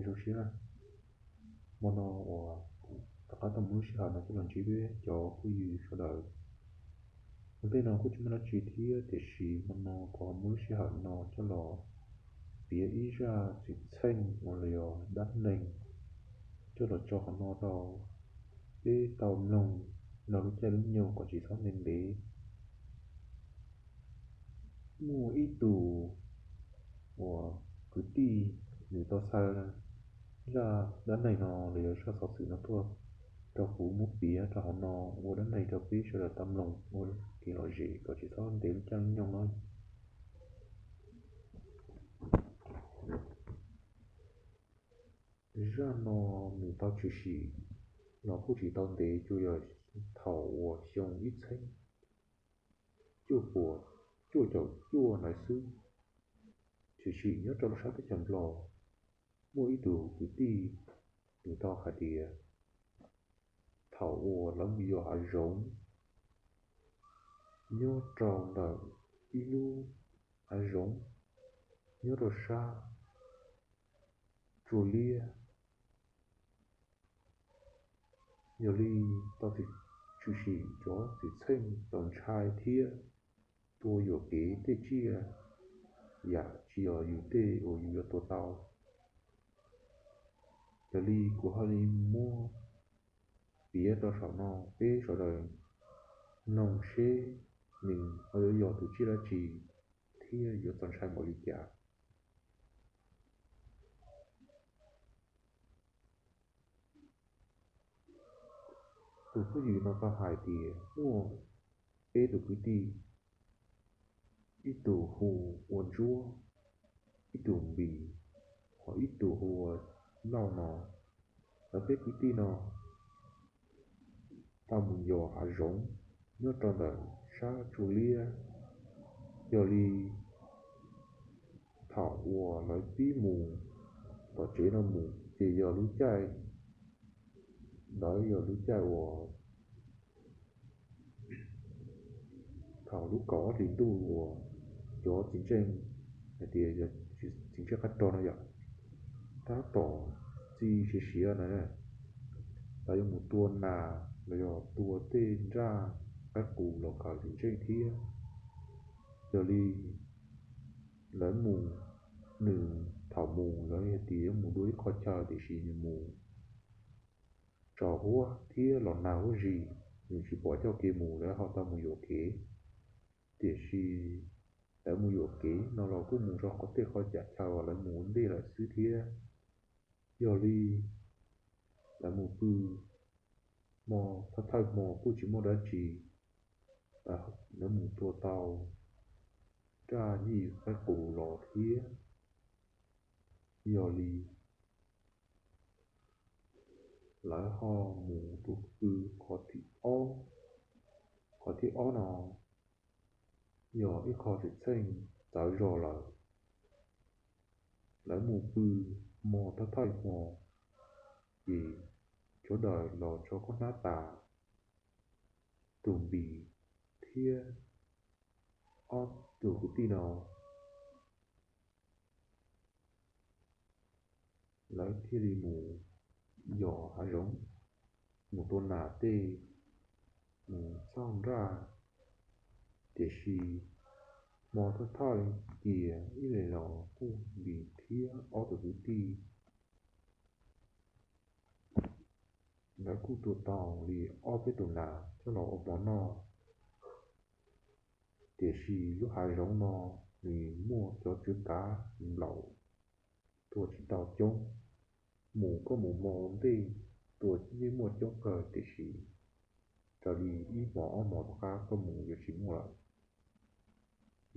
Zoo siab, hmo no uas kuv rov qab tau muaj lub sij hawm no coj los ntsib peb cov phooj ywg sawv daws. Ua ntej no kuj tsis muaj dab tsi thiab, tiam sis hmo no kuv ho muaj lub sij hawm no coj los piav ib zaj txwm txheej uas los yog dab neeg coj los tso qhov no rau peb tau mloog lawm lub caij lub nyoog kom tsis txhob ntev ntev. Muaj ib tug uas kwv tij, nws tau xa zaj dab neeg no los yog zaj xov xwm no tuaj rau kuv muab piav rau hauv no ua dab neeg rau peb sawv daws tau mloog ua kev lom zem kom tsis txhob ntev lub caij lub nyoog no. Zaj no nws tau tshwm sim los kuj tsis tau ntev, tsuas yog thaum uas xyoo ib txheeb cuaj puas cuaj caum cuaj ntawd xwb. Tshwm sim nyob rau lub sab teb chaws Nplog, muaj ib tug kwv tij, nws tau hais tias thaum uas lawv mus yos hav zoov nyob rau ntawm ib lub hav zoov nyob rau sab Tsua Liab. Yog li tau tshwm sim cov txwm txheej txaus ntshai thiab tua yuam kev tej tsiaj yam tsis yog yus tej uas yus yuav tua tau. Yog li kuv ho li muab piav rau saum no peb sawv daws mloog seb nws ho yuav yog tus tsiaj dab tsi thiab yuav txaus ntshai npaum li cas. Tus phooj ywg no tau hais tias muaj peb tus kwv tij, ib tug hu ua Ntsuab, ib tug Npis, ho ib tug hu ua Lauj no. Lawv peb kwv tij no tau mus yos hav zoov nyob rau ntawm sab Tsua Liab. Yog li thaum uas lawv pib mus tom tsev no mus ces yog lub caij ntawd yog lub caij uas thaum lub kaum ob hlis ntuj uas cov txiv ntseej hais tias yog txiv ntseej qab rog no yom, tab tom txi siav siav na, lawv yuav mus tua nas los yog tua tej nraj qaib qus los khaws txiv ntseej thiab. Yog li lawv mus, nws thaum mus lawv hais tias yuav mus dua ib qho chaw, tiam sis nws mus tsaus huab thiab los nag huab zis, nws tsis pom coj kev mus, lawv ho tau mus yuam kev. Tiam sis lawv mus yuam kev no los kuj mus rau qhov tej qhov chaw uas lawv mus ua ntej lawm xwb thiab. Yog li lawv mus pw hmo, thawj thawj hmo kuj tsis muaj dab tsi, lawv mus tua tau nraj yij qaib qus los thiab. Yog li lawv ho mus tua pw qhov thib ob. Qhov thib ob no yog ib qho txwm txheej txawv zog lawm. Lawv mus pw hmo thawj thawj hmo, ces sawv daws los tso khaub hnab tas, tus Npis thiab ob tug kwv tij no lawv thiaj li mus yos hav zoov, mus tua nas tej, mus txhauj nraj. Tiam sis hmo thawj thawj cia ib leeg los kuj Npis thiab ob tug kwv tij lawv kuj tua tau li ob peb tus nas coj los ua mov noj. Tiam sis lub hav zoov no nws muaj cov tswv kav nplaum tua tsis tau coob. Mus koj mus hmo ntej tua yeej muaj coob kawg, tiam sis raws li ib hmos ob hmos tom qab koj mus yuav tsis muaj lawm.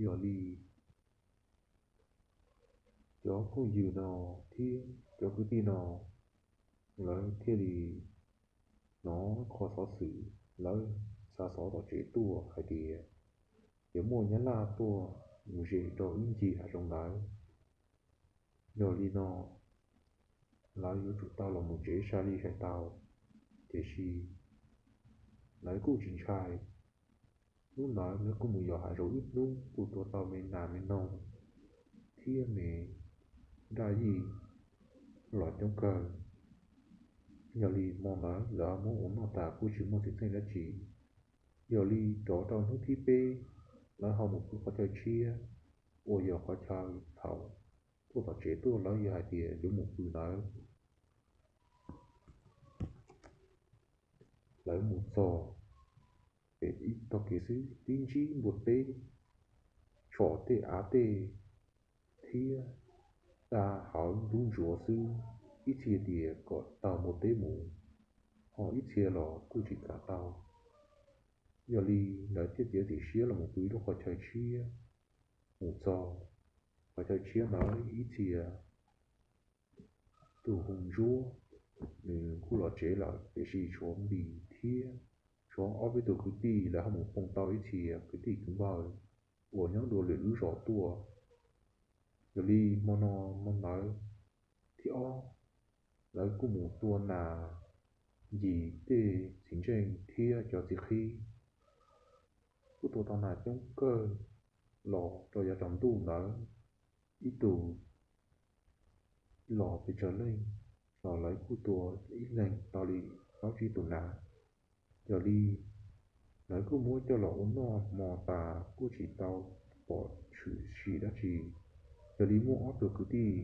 Yog li cov phooj ywg no thiab cov kwv tij no lawv thiaj li hnov qhov xov xwm lawv xa xov tom tsev tuaj hais tias yuav muaj Nyab Laj tuaj mus ze rau ib ncig hav zoov ntawd. Yog li no lawv yuav tsum tau los mus tsev sai li sai tau, tiam sis lawv kuj tsis ntshai. Hnub ntawd lawv kuj mus yos hav zoov ib hnub, kuj tua tau me nas me noog thiab me nraj yij. los coob kawg. Yog li hmo ntawd lawv muab ua noj tas kuj tsis muaj txiv txheej dab tsi. Yog li rov rau hnub thib peb, lawv ho mus pw qhov chaw tshiab, uas yog qhov chaw thaum tuaj tom tsev tuaj lawv yog hais tias yuav mus pw ntawd. Lawv mus txog pem ib tog kev xwb tib ntsib npua teb tshom tej av tej thiab da hawv ntub ntsuav xwb. Ib txhia tias kom taug npua teb mus, ho ib txhia los kuj tsis kam taug. Yog li lawv thiaj txiav txim siab los mus pw ib lub qhov chaw tshiab. Mus txog qhov chaw tshiab ntawd ib txhia tus hu Ntsuab, nws kuj los tsev lawm tiam sis tshuav Npis thiab tshuav ob peb tus kwv tij lawv ho mus poob tau ib txhia kwv tij kwv npawg uas nyob dua lwm lub zos tuaj. Yog li hmo no hmo ntawd thib ob, lawv kuj mus tua nas ncig tej txiv ntseej thiab cov txiv qhib, kuj tua tau nas coob kawg los rau yav tsaus ntuj ntawd. Ib tug los pes tsawg leej, los lawv kuj tua ib leeg tau li plaub tsib tus nas. Yog li lawv kuj muab coj los ua noj hmo tas kuj tsis tau pom tshwm sim dab tsi. Yog li muaj ob tug kwv tij,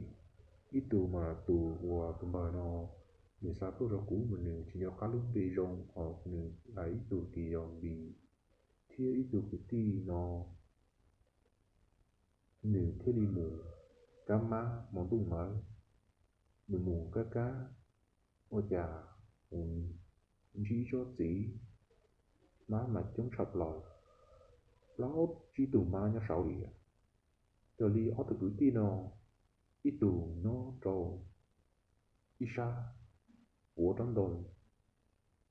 ib tug mas tus uas tus npawg no nws xa tuaj rau kuv mas nws tsis nco qab lub npe zoo, ho nws hais ib tug tias yog Npis, thiab ib tug kwv tij no nws thiaj li mus kab mab hmo ntuj ntawd. Nws mus kab kab, ua cas mus ntsib ib tsob txiv, mab mas coob tshaj plaws, plaub tsib tug mab nyob saud li. Yog li ob tug kwv tij no, ib tug nyob rau ib sab puav rab ntoo,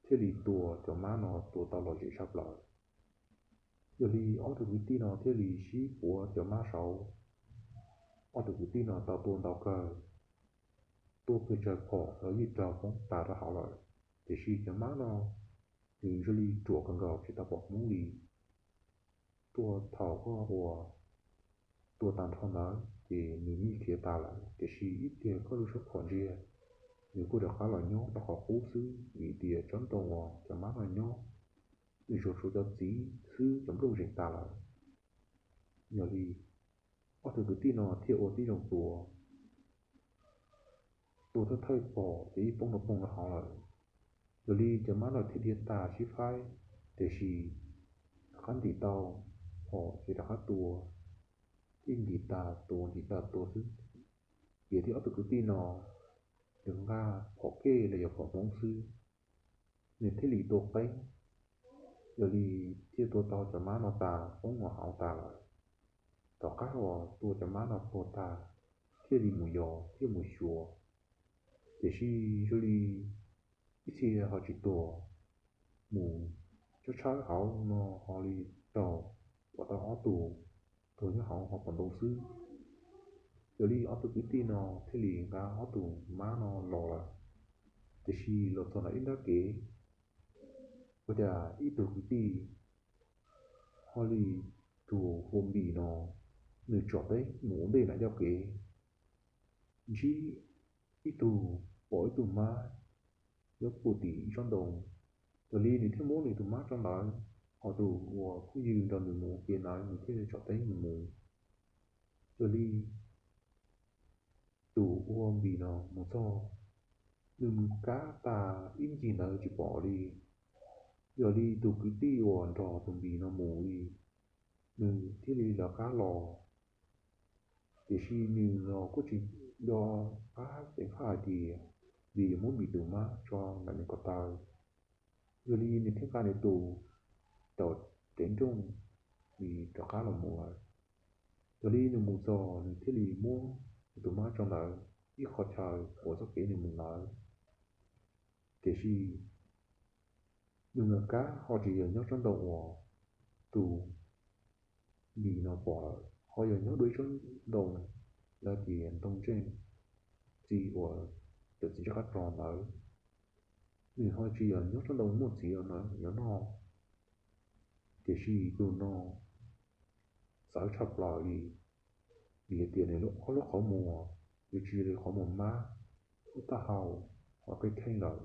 thiaj li tua cov mab no tua tau lom zem tshaj plaws. Yog li ob tug kwv tij no thiaj li sib puav cov mab saud. Ob tug kwv tij no tau tua ntau kawg, tua pes tsawg phom los yeej raug poob tas rau hauv lawm. Tiam sis cov mab no nws zoo li ruam kawg nkaus tsis tau pom hmoov li. Tua thaum koj ua tua tag nrho ntawd ces nws yeej khiav tas lawm, tiam sis ib pliag koj lub suab phom ntsiag, nws kuj rov qab los nyob rau qhov qub xwb, vim tias tsob ntoo uas cov mab no nyob, nws tsuas tshuav cov txiv xwb, cov nplooj zeem tas lawm. Yog li ob tug kwv tij no thiaj ua tib zoo tua, tua thawj thawj phom ces yeej poob rau poob rau hauv lawm. Yog li cov mab no thiaj dhia tas sib faib, tiam sis rov qab ntim tau phom ces rov qab tua, thiaj ntim tas tua ntim tas tua xwb. Piav thiab ob tug kwv tij no, nws nqa phom kej los yog phom hmoob xwb, nws thiaj li tua qeeb. Yog li thiaj tua tau cov mab no tas poob mus hauv tas lawm. Tom qab uas tua cov mab no tuag tas, thiaj li mus yos thiaj mus xyuas, tiam sis zoo li ib txhia ho tsis tuag, mus tshawb tshawb hauv no ho li raug pom tau ob tug tuag nyob hauv hauv paus ntoo xwb. Yog li ob tug kwv tij no thiaj li nqa ob tug mab no los lawm, tiam sis los txog ntawm ib nrab kev, ua cas ib tug kwv tij ho li tus hu ua Npis no, nws tsom teb mus ua ntej nram ncauj kev, ntsib ib tug, pom ib tug mab nyob puag tim ib tsob ntoo. Yog li nws thiaj muab nws tus mab tso ntawd, ho tus uas phooj ywg nrog nws mus ua ke ntawd nws thiaj tsom teb mus mus. Yog li tus hu ua Npis no mus txog, nws mus kab tas ib ncig ntawd tsis pom li. Yog li tus kwv tij uas nrog tus Npis no mus li, nws thiaj li lawv qab los, tiam sis nws los kuj tsis nco qab ceev faj hais tias Npis yuav muab Npis tus mab tso ntawm nws ko taw. Yog li nws thiaj nqa nws tus rau tev nrooj, Npis rov qab los mus lawm. Yog li nws mus txog nws thiaj li muab nws tus mab tso ntawd ib qho chaw uas txoj kev nws mus ntawd. Tiam sis nws nkag kab ho tsis yog nyob tsob ntoo uas tus Npis no pom lawm, ho yog nyob dua ib tsob ntoo, lawv tias ntoo ntseej txiv uas cov txiv ntsej qab rog ntawd. Nws ho tsis yog nyob tsob ntoo muaj txiv no yuav noj, tiam sis tus no txawv tshaj plaws li, vim hais tias nws lub ob lub qhov muag yuav tsis li qhov muag mab, lub taub hau ho qhib kheej lawm.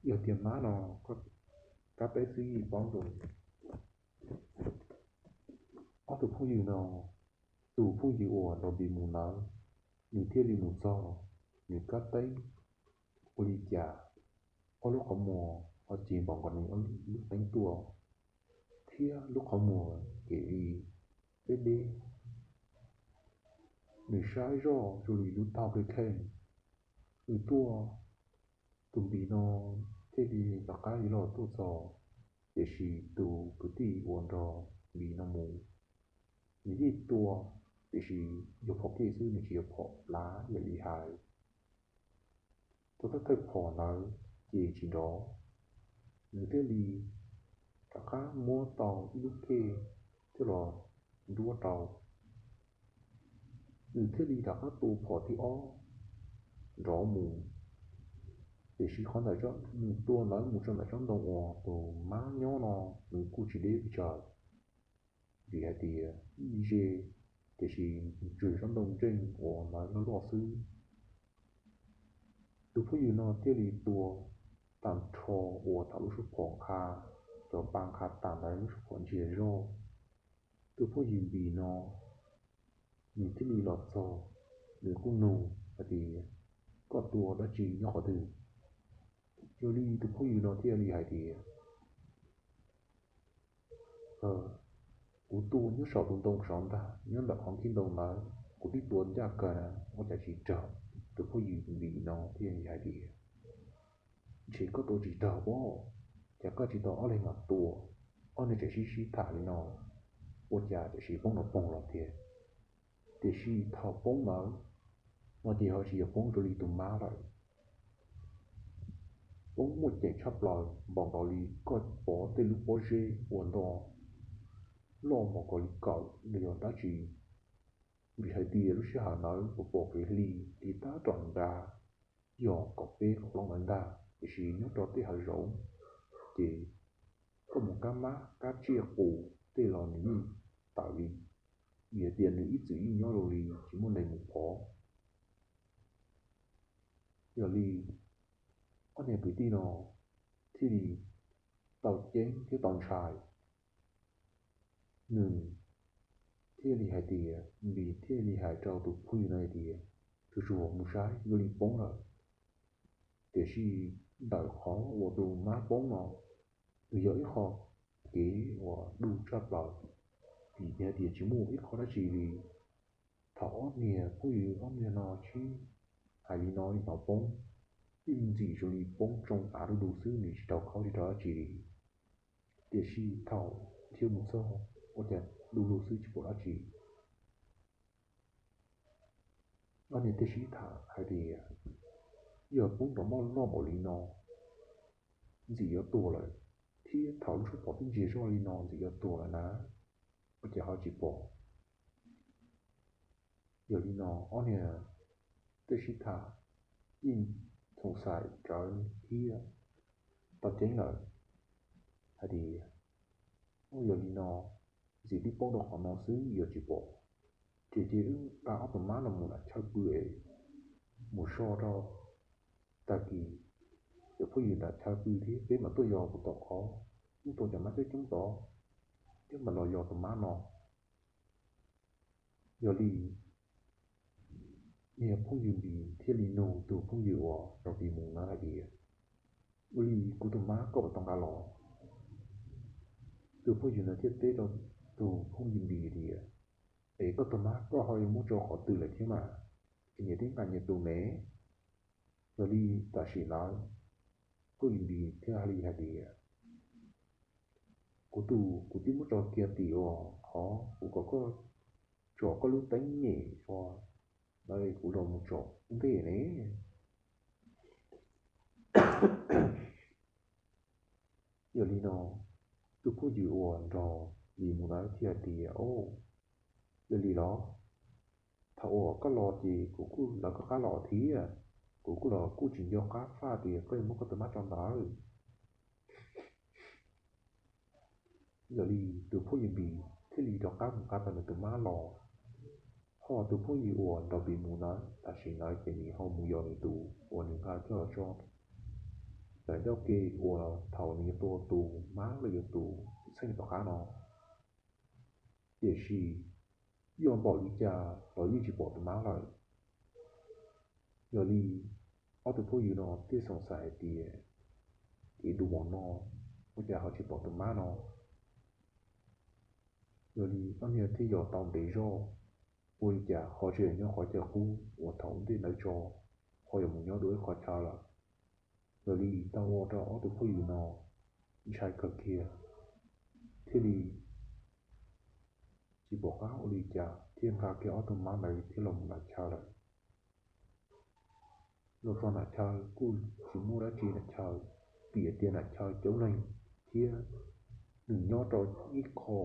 Yog tias mab no kab peb xwb yeej paub zoo. Ob tug phooj ywg no, tus phooj ywg uas nrog Npis mus ntawd, nws thiaj li mus txog, nws kab teeb ua li cas, ob lub qhov muag ho ces npaum nkaus nws lub teeb tuaj, thiab lub qhov muag ces li deb deb. Nws saib zoj zoo li lub taub hau qhib kheej. Nws tuaj, tus Npis no thiaj li rov qab yuav los tuaj txog, tiam sis tus kwv tij uas nrog Npis no mus, nws yeej tua, tiam sis yuav phom kev xwb, nws tsis yuav phom plab yam li hais. Tus thawj thawj phom ntawd ces tsis nrov, nws thiaj li rov qab muab tau ib lub kej thiab los nruab rau. Nws thiaj li rov qab tua phom thib ob nrov mus, tiam sis qhov ntawd nws tua ntawd mus txog ntawm tsob ntoo uas tus mab nyob no, nws kuj tsis deb pes tsawg, vim hais tias ib ze, tiam sis ntswg tsob ntoo ntseej uas ntawd loj loj xwb. Tus phooj ywg no thiaj li tua tag nrho uas thaum lub suab phom nqha, cov pa nqha tas ntawd lub suab phom ntsiag zog. Tus phooj ywg Npis no, nws thiaj li los txog, nws kuj nug hais tias, koj tua dab tsi nyob qhov twg? Yog li tus phooj ywg no thiaj li hais tias, kuv tua nyob saum tus ntoo saud ntag, nyob ntawm qhov nkhib ntoo ntawd, kuv twb tua ncaj kawg na, ua cas tsis raug? Tus phooj ywg Npis no thiaj li hais tias, ntshe koj tua tsis raug pob, cas koj tsis tau ob leeg mam tua, ob niag tseem sib sib tham li no, ua cas tseem sib poob nrov poog los tiag. Tiam sis thaum poob ntawd no ces ho tsis yog poob zoo li tus mab lawm, poob muaj ceem tshaj plaws npaum nkaus li koj pov tej lub pob zeb ua nto loj npaum nkaus li kaum los yog dab tsi. Vim hais tias lub sij hawm ntawd kuv pom kev hli li tab tom nra yog kaum peb kaum plaub ntawd ntag, tiam sis nyob rau tej hav zoov ces koj mus kab mab kab tsiaj qus tej los nws yeej tawm li, vim hais tias nws ib txwm yeej nyob zoo li tsis muaj neeg mus pov. Yog li ob niag kwv tij no thiaj li tau ceeb thiab tau ntshai. Nws thiaj li hais tias, Npis thiaj li hais rau tus phooj ywg no hais tias, tsuag tsuag mus saib, yuav li poob lawm. Tiam sis ntawm qhov uas tus mab poob no, nws yog ib qho kev uas du tshaj plaws, vim hais tias tsis muaj ib qho dab tsi li. Thaum ob niag phooj ywg ob niag no sib hais li no hnov poob, yeej ntxim zoo li poob tsoo av du du xwb, nws tsis raug khaub tsis raug dab tsi li. Tiam sis thaum dhia mus txog, ua cas du lug xwb tsis pom dab tsi. Ob niag thiaj sib tham hais tias, yog poob nrov moj loj npaum li no, ntxim yuav tuag lawm, thiab thaum lub suab phom twb ntsiag zog li no ntxim yuav tuag lawm na, ua cas ho tsis pom? Yog li no ob niag thiaj sib tham, yeej txhoov xais rawv thiab tau ceeb lawm hais tias, yog li no, ntxim twb poob rau qhov no xwb yuav tsis pom, ces cia wb nqa ob tug mab no mus nram chaw pw es mus so rau, tag kis cov phooj ywg nram chaw pw thiab peb mam tuaj yos puag tom qhov wb tua cov mab coob coob tod, thiab mam los yos tus mab no. Yog li niag phooj ywg Npis thiaj li nug tus phooj ywg uas nrog Npis mus na hais tias, ua li kuv tus mab koj puas tau nqa los? Tus phooj ywg no thiaj teb rau tus phooj ywg Npis tias, es koj tus mab koj ho yuav muab tso qhov twg lawm thiab mas, es nyias twb nqa nyias tus ne. Yog li tam sim ntawd phooj ywg Npis thiaj li hais tias, kuv tus kuv twb muab tso kiag tim uas qhov kuv kom koj tsom koj lub teeb nyem ua, ntawd kuv los mus tsom ua ntej ne. Yog li no tus phooj ywg uas nrog Npis mus ntawd thiaj hais tias, o, yog li los thaum uas koj los ces kuv kuj lawv koj qab los thiab, kuv kuj los kuj tsis nco qab faj tias koj yuav muab koj tus mab tso ntawd. Yog li tus phooj ywg Npis thiaj li rov qab mus nqa tau nws tus mab los. Koj tus phooj ywg uas nrog Npis mus ntawd, tam sim ntawd ces nws ho mus yos nws tus uas nws nqa coj los tso tom ncauj ke uas thaum nws yuav tua tus mab los yog tus txheej tom qab no. Tiam sis yog npaum li cas los yeej tsis pom tus mab lawm. Yog li ob tug phooj ywg no thiaj xoom xaim hais tias, kev dua mos no ua cas ho tsis pom tus mab no? Yog li ob niag thiaj yos tau ntev zog, ua li cas ho tsis yog nyob qhov chaw qub uas thaum ntej ntawd tso, ho yuav mus nyob dua ib qhov chaw lawm. Yog li tau ua rau ob tug phooj ywg no ntshai kawg kiag, thiaj li tsis pom qab ua li cas thiaj nqa kiag ob tug mab ntawd thiab los mus nram chaw lawm. Los txog nram chaw kuj tsis muaj dab tsi nram chaw, vim tias nram chaw coob leej thiab nws nyob rau ib qho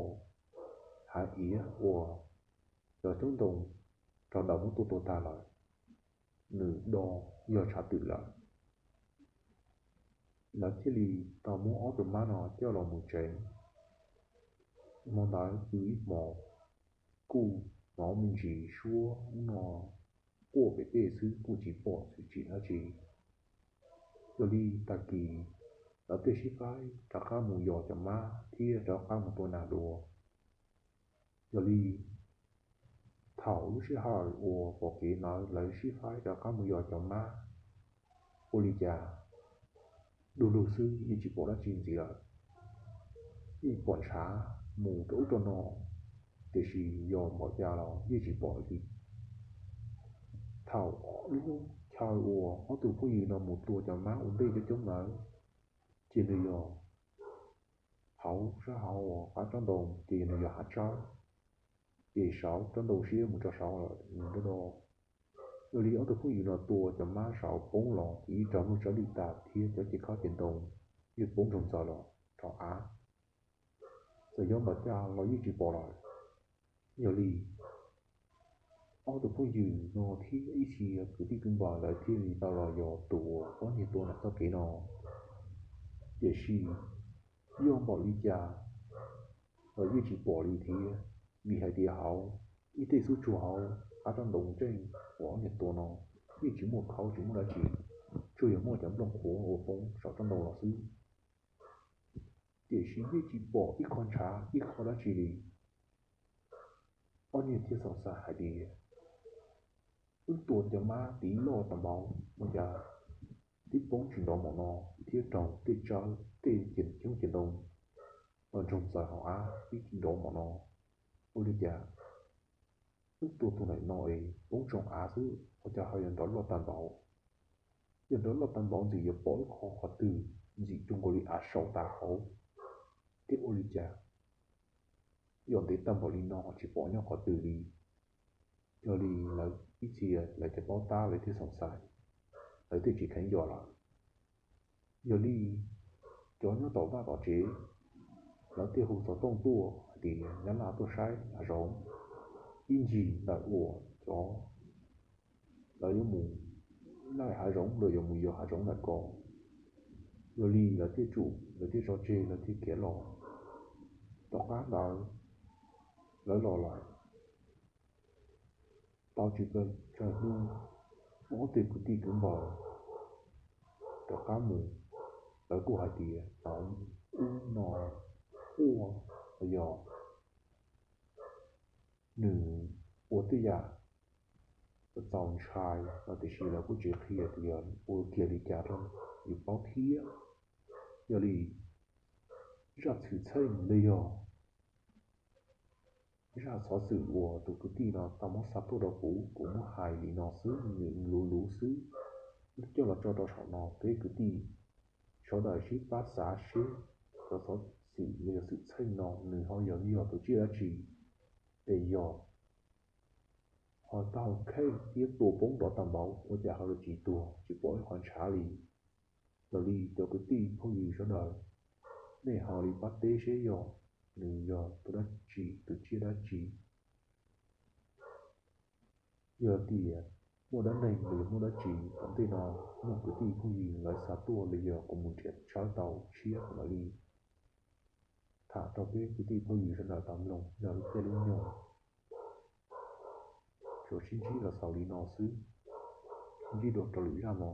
hav iav uas cov xyoob ntoo rog daws muab tua tuag tag lawm, nws do yog tshav twm lawm. Lawv thiaj li tau muab ob tug mab no coj los mus tsev. Hmo ntawd pw ib hmos, kuj hnov me ntsis suab ub no quaj pem tej xwb, kuj tsis pom txwm tsim dab tsi. Yog li tag kis lawv thiaj sib faib rov qab mus yos cov mab thiab rov qab mus tua nas dua. Yog li thaum lub sij hawm uas pom kev ntawd lawv sib faib rov qab mus yos cov mab, ua li cas du lug xwb yeej tsis pom dab tsi ntxiv lawm. Yeej pom ntshav mus rau ub rau no, tiam sis yos npaum cas los yeej tsis pom li. Thaum lub chaw uas ob tug phooj ywg no mus tua cov mab ua ntej coob coob ntawd, ces nws yog hauv sab hauv uas qab tsob ntoo, ces nws yog hav tsawb, ces saud tsob ntoo siab mus rau saud lawm nws do do. Yog li ob tug phooj ywg no tua cov mab saud poob los ces yeej raug muaj tsawb lwj tas thiab cov cev khaub cev ntoo yeej poob ntsoog ntxaws los rau av. Txawm yos npaum cas los yeej tsis pom lawm. Yog li ob tug phooj ywg no thiab ib txhia kwv tij kwv npawg lawv thiaj li tau los yos tua ob niag tua nram txoj kev no. Tiam sis yog npaum li cas los yeej tsis pom li thiab, vim hais tias hauv ib tej xub tsuag hauv qab tsob ntoo ntseej uas ob niag tua no yeej tsis muaj khaub tsis muaj dab tsi, tsuas yog muaj cov nplooj qhuav uas poob saum tsob ntoo los xwb. Tiam sis yeej tsis pom ib qho ntshav ib qho dab tsi li. Ob niag thiaj xoom xaim hais tias, wb tua cov mab tiv loj tas npaum ua cas twb poob tsis nrov npaum no, thiab raug tej tsawb tej ceg xyoob ceg ntoo los ntsoog ntxaws hauv av twb tsis nrov npaum no. Ua li cas wb tua tus ntawm no es poob tsoo av xwb ua cas ho yuav nrov loj tag npaum? Yog nrov loj tag npaum ntxim yuav pom ib qho qhov twg ntxim zoo nkaus li av saum tas hauv, thiab ua li cas yog ntev tag npaum li no tsis pom nyob qhov twg li. Yog li lawv ib txhia lawv cov paub tab lawv thiaj xoom xaim, lawv thiaj tsis kheev yos lawm. Yog li cov nyob tom vaj tom tsev lawv thiaj hu xov tooj tuaj hais tias nyab laj tuaj saib hav zoov. Ib ncig ntawm uas cov lawv yuav mus laij hav zoov los yuav mus yos hav zoov ntawm ko. Yog li lawv thiaj tsum, lawv thiaj tso tseg, lawv thiaj khiav los. Tom qab ntawd lawv los lawm, tau tsis pes tsawg hnub, muaj ob tug kwv tij kwv npawg rov qab mus, lawv kuj hais tias hnov ub no quaj los yog nws ua tej yam txaus ntshai no, tiam sis lawv kuj tsis qhia tias yog ua kiag li cas rau yus paub thiab. Yog li zaj xwm txheej los yog zaj xov xwm uas tus kwv tij no tau muab xa tuaj rau kuv, kuv muab hais li no xwb, nws luv luv xwb, coj los tso rau saum no peb kwv tij sawv daws sib pab xav seb cov xov xwm los yog xwm txheej no nws ho yog li yog tus tsiaj dab tsi, es yog ho tau kheej thiab tua poob nrov tag npaum ua cas ho yuav tsis tuag tsis pom ib qho ntshav li. Yog li cov kwv tij phooj ywg sawv daws, nej ho li pab teb seb yog nws yog tus dab tsi, tus tsiaj dab tsi. Yog tias muaj dab neeg los yog muaj dab tsi tom ntej no, muaj kwv tij phooj ywg lawv xa tuaj los yog kuv mus nrhiav tshawb tau tshiab kom mam li tham rau peb kwv tij phooj ywg sawv daws tau mloog nyob lub caij lub nyoog. Tsuas sib ntsib los xaus li no xwb, ntsib dua rau lwm zaj no.